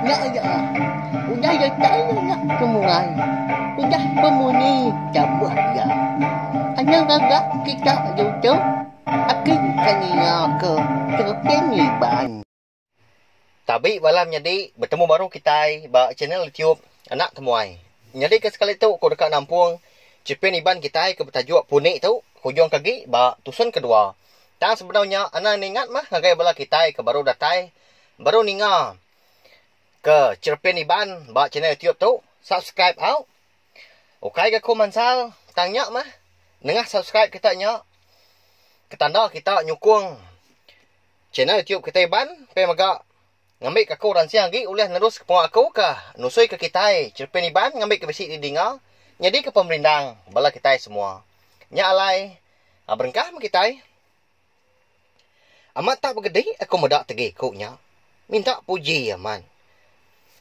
Nya iya. Udah datai anak temuai. Udah pemunyi tabuh iya. Anang gaga kita ditu agi ka ninga ke Terepin Iban. Tabi bala menyadi betemu baru kitai ba channel youtube Anak Temuai. Nyadi ke sekali tu ku deka nampung Chipin Iban kitai ke betajuk Puni tu hujung ke agi ba tusun kedua. Tang sebedau nya anang ningat mah ngagai bala kitai ke baru datai baru ninga ke Cherepin Iban ba channel youtube tu subscribe au. Ukai ga ku mansal tang nya mah nengah subscribe kita nya ketanda kita nyukung Channel youtube kitai Iban pia mega ngambi ke aku ransing agi ulih nerus ke pengawa aku ke nusui ke kitai Cherepin Iban ngambi ke bisi didinga nyadi ke pemerindang bala kitai semua. Nya alai berengkah meh kitai. Amat tak begedi aku meda tegi ku nya. Minta puji amat.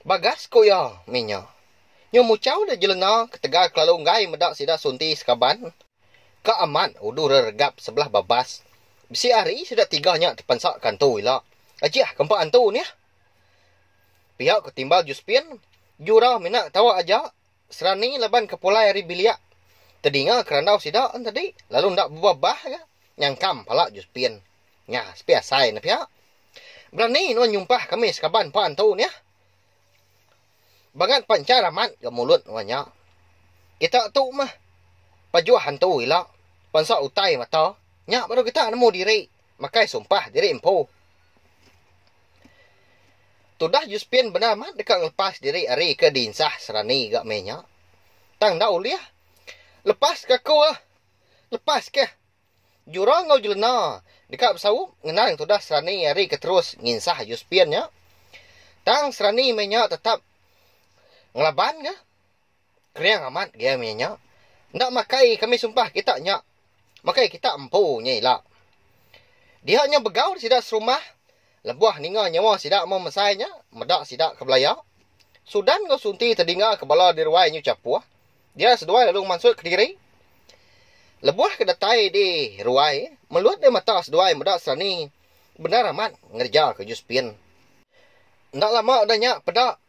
Bagas ku iya mih nya. Nyu muchau deh jelena ketegal kelalu enggai meda sida sunti sekaban. Ka amat udu reregap sebelah babas. Bisi hari sida tiga nya tepansa ke antu ila. Ajih ke empa antu nih. Pia ke timbal Juspin, Jura mina tawa aja serani laban ke pulai ari bilik. Tedinga ke randau sida en tadi lalu enda bebabah ga nyangkam pala Juspin. Nya sepi asai ne pia. Berani nuan nyumpah kami sekaban empa antu nih. Bangat panchar amat ga mulut nuan nya. Kita tu mah pajuh hantu ila bansa utai mata nya baru kita nemu diri makai sumpah diri empu. Tudah Juspin bendar amat deka ngelepas diri ari ke diinsah serani ga meh nya. Tang enda ulih. Lepas ke aku ah. Lepas keh. Jura enggau Jelena deka besaup ngenang tudah Serani ari ke terus nginsah Yuspin nya. Tang Serani meh nya tetap ngelaban ga. Kering amat gia meh nya. Enda makai kami sumpah kita nya. Makai kita empu nya ila. Dia nya begau sida serumah lebuh ninga nyawa sida meh mesai nya meda sida ke belaya. Sudan enggau Sunti tedinga ke bala di ruai nyu chapuh. Dia seduai lalu ngemansut kediri. Lebuh ke datai di ruai, melut deh mata seduai meda Serani bendar amat ngereja ke Juspin. Enda lama udah nya peda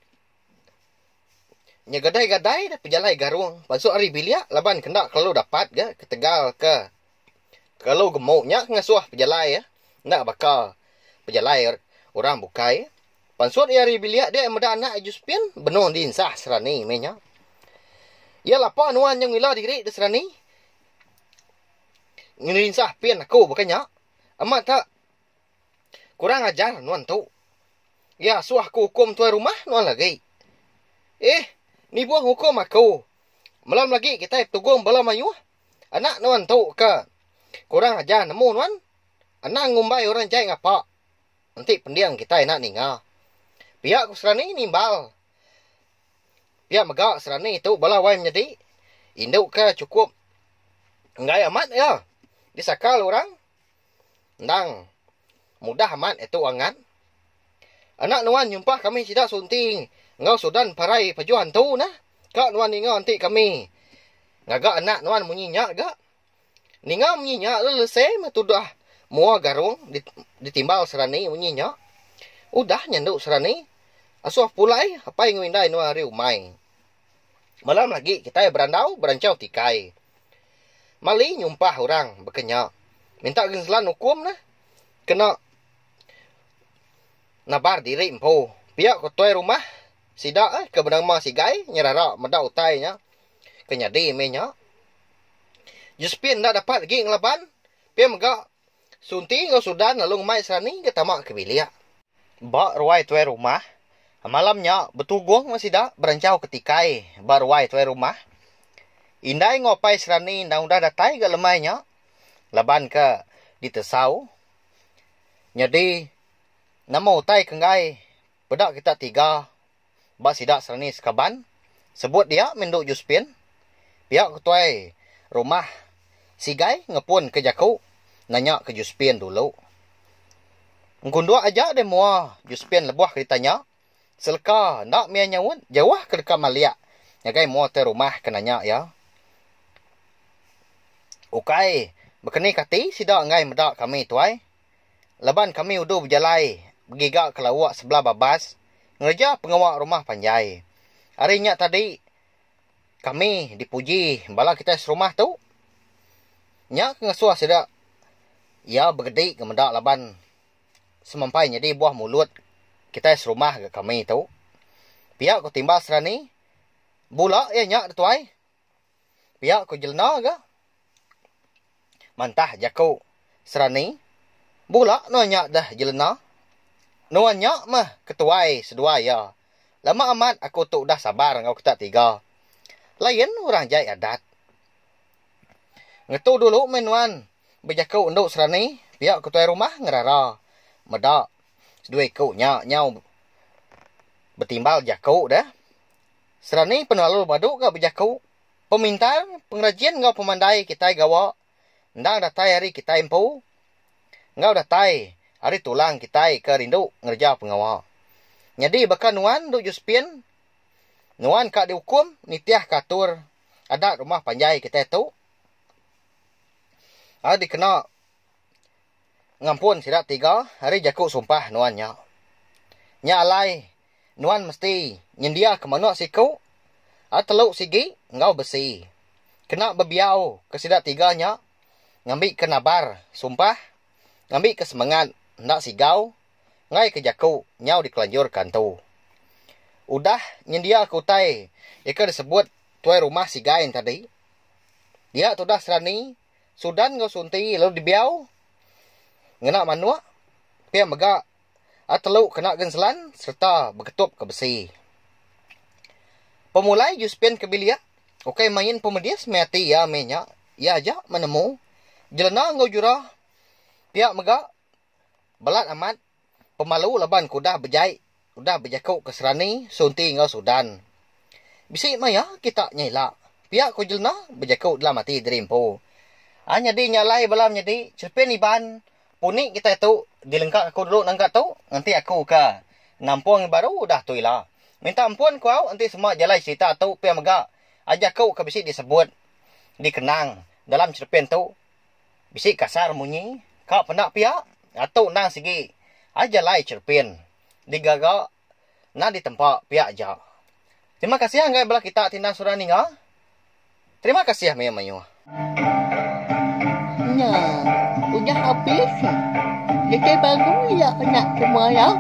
nya gadai-gadai deh pejalai Garung pansut ari bilik laban ke enda kelalu dapat ga ketegal ke kelalu gemuk nya ke ngasuh pejalai iya enda baka pejalai orang bukai. Pansut iya ari bilik dia meda anak Juspin benung diinsah Serani meh nya. Iya lapa nuan nyau ngila diri deh Serani. Ngerinsah pin aku baka nya. Amat tak kurang ajar nuan tu. Iya asuh aku ukum tuai rumah nuan lagi. Eh, nibuh ngukum aku. Melam lagi kitai betugung bala mayuh. Anak nuan tu ke kurang ajar nemu nuan. Anang ngumbai orang jai ngapa. Enti pending kitai enda ninga. Pia ku Serani nimbal. Pia mega Serani tu bala wai menyedi indu ke chukup enggai amat iya disakal orang endang mudah amat itu angat. Anak nuan nyumpah kami sida sunti enggau sudan parai pajuh antu nah. Ka nuan ninga enti kami ngaga anak nuan munyi nya ga. Ninga munyi nya lalu lese meh tudah mua garung ditimbal Serani munyi nya. Udah nyendu Serani asuh pulai apai enggau indai nuan ari umai. Malam lagi kitai berandau beranchau tikai. Mali nyumpah orang baka nya minta genselan ukum neh kena nabar diri empu. Pia ku tuai rumah sida ke benama Sigai nyerara meda utai nya ke nyadi meh nya. Josephine enda dapat agi ngelaban pia mega Sunti enggau Sudan lalu ngemai Serani ke tama ke bilik. Ba ruai tuai rumah, malam nya betugung meh sida beranchau ke tikai ba ruai tuai rumah. Indai enggau apai Serani endang udah datai ga lemai nya laban ke ditesau. Nyadi nama utai ke enggai peda kita tiga Ba sida Serani sekaban, sebut dia meh endu Juspin, pia ke tuai rumah Sigai ngepun ke jaku nanya ke Juspin dulu. Engkunduk aja deh mua Juspin lebuh ke ditanya, seleka enda mih iya nyaut jauh ke deka malik ngagai mua tuai rumah ke nanya iya. Ukai bekeni kati sida enggai meda kami tuai. Laban kami udu bejalai begiga ke lauk sebelah babas. ngereja pengawa rumah panjai. Ari nya tadi kami dipuji bala kitai serumah tu. Nya ke ngesuh sida iya begedi ke meda laban semampai nyadi buah mulut kitai serumah ga kami tu. Pia ku timbal Serani, bula iya nya da tuai. Pia ku Jelena ga. Mantah jaku Serani, bula nuan nya deh Jelena. Nuan nya meh ketuai seduai iya. Lama amat aku tu udah sabar enggau kita tiga. Lain orang jai adat. Ngetu dulu meh nuan bejaku endu Serani, pia ku tuai rumah ngerara meda seduai iku nya nyau betimbal jaku deh. Serani penelalu badu ga bejaku. Pemintar, pengerajin enggau pemandai kitai gawa endang datai ari kitai empu enggau datai ari tulang kitai ke rindu ngereja pengawa. Nyadi baka nuan endu Josephine, nuan ka diukum nitihka atur adat rumah panjai kitai tu ari dikena ngampun sida tiga ari jaku sumpah nuan nya. Nya alai, nuan mesti nyendiaka manuk siku, telu sigi enggau besi kena bebiau ke sida tiga nya ngambika nabar sumpah, ngambika semengat enda sigau enggaika jaku nyau dikelanjurka antu. Udah nyendiaka utai iya ke disebut tuai rumah Sigai nya tadi, dia tudah Serani Sudan enggau Sunti lalu dibiau ngena manuk pia mega telu kena genselan sereta beketup ke besi. Pemulai Josephine ke bilik ukai main pemedis meh ati iya meh nya iya aja menemu Jelena enggau Jura pia mega balat amat Pemalu laban ke udah bejai udah bejaku ke Serani, Sunti enggau Sudan. Bisi maya kita nya ila, pia ku Jelena bejaku dalam ati diri empu. Ai nyadi nya alai bala menyadi Cherpin Iban puni kitai tu dilengka aku dulu nangka tu nganti aku ke nampung baru udah tu ila. Minta ampun ku au enti sema jalai cherita tu pia mega ai jaku ke bisi disebut dikenang dalam cherpin tu. Bisi kasar munyi ka penda pia atu endang sigi ai jalai cherpin digaga enda ditempa pia aja. Terima kasih ngagai bala kita ti endang suran ninga. Terima kasih mayuh mayuh. Nya udah abis datai baru ila anak kemarau.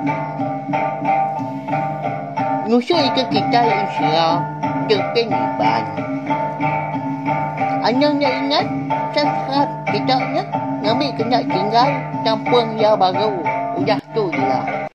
Nusui ke kitai ensera Jerpin Iban. Anang enda ingat subscribe kita nya ngambi kena tinggal tampung iya baru udah tu ila.